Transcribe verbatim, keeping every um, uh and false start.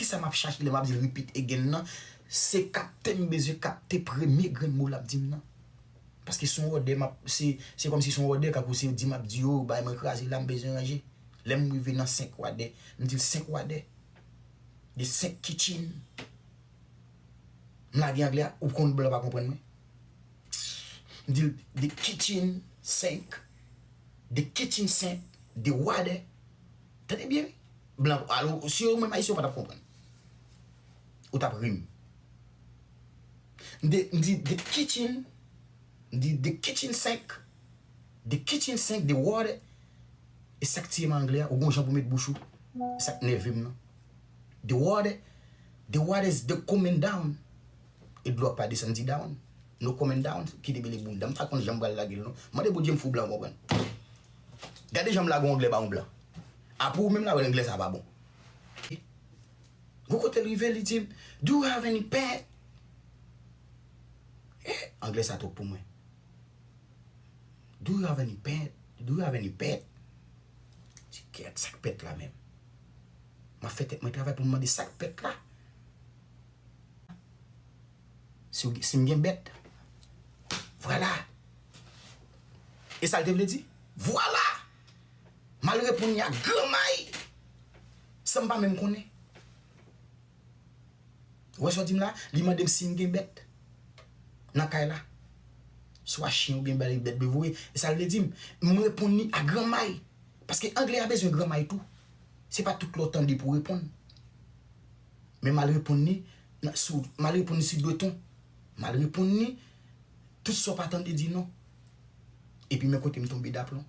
Kisa m ap chache lè m ap di l repeat again nan? Se kapte m bezwen kapte premye grenn mo l ap di m nan. Paske se yon òdè, m ap, se, se kòmsi se yon òdè, kankou se di m ap di yo, bay mwen kraze la, m bezwen ranje. Lè m rive nan senk wade, m di l senk wade. De senk kitchen. M lage anglè a, ou konn blan pa konprann mwen. M di l, the kitchen sink. The kitchen sink, the water. Tande byen, wi. Blan, alo, si yo menm Ayisyen, ou pa t ap konprann. Ou t ap ri m. M di, m di, the kitchen, m di, the kitchen sink. The kitchen sink, the water. E sa k tiye m anglè a, ou gon jan pou met bouch ou. E sa k nève m nan. The water, the water is the coming down. E dlo ap pa desann, di down. No coming down, kite bele bounda. M pa konn jan m pral lage l non. Mande Bondye m fou blan konprann. Gade jan m lage yon anglè ba yon blan. Apre ou menm la wè anglè sa pa bon. Gon kote l rive, li di m, "Do you have any pet?" Eh, anglè sa twòp pou mwen. "Do you have any pet? Do you have any pet?" Se kèt, sa k pèt la menm? M ap fè tèt mwen travay pou m mande sa k pèt la. Si w, si m gen bèt. Vwala. E sa l te vle di? Vwala! M al reponn li a granmay. San m pa menm konnen. Ou wè sa w di m la? Li mande m si m gen bèt nan kay la. Swa chen ou gen bèt, bèt bevoye. E sa l vle di m? M reponn li a granmay. Paske anglè a bezwen granmay tou. Se pa tout lè w tande pou w reponn. Men m al reponn li, nan, sou, m al reponn li sou de ton. M al reponn li, tout sa w pa tande di non. Epi men kote m tonbe daplon.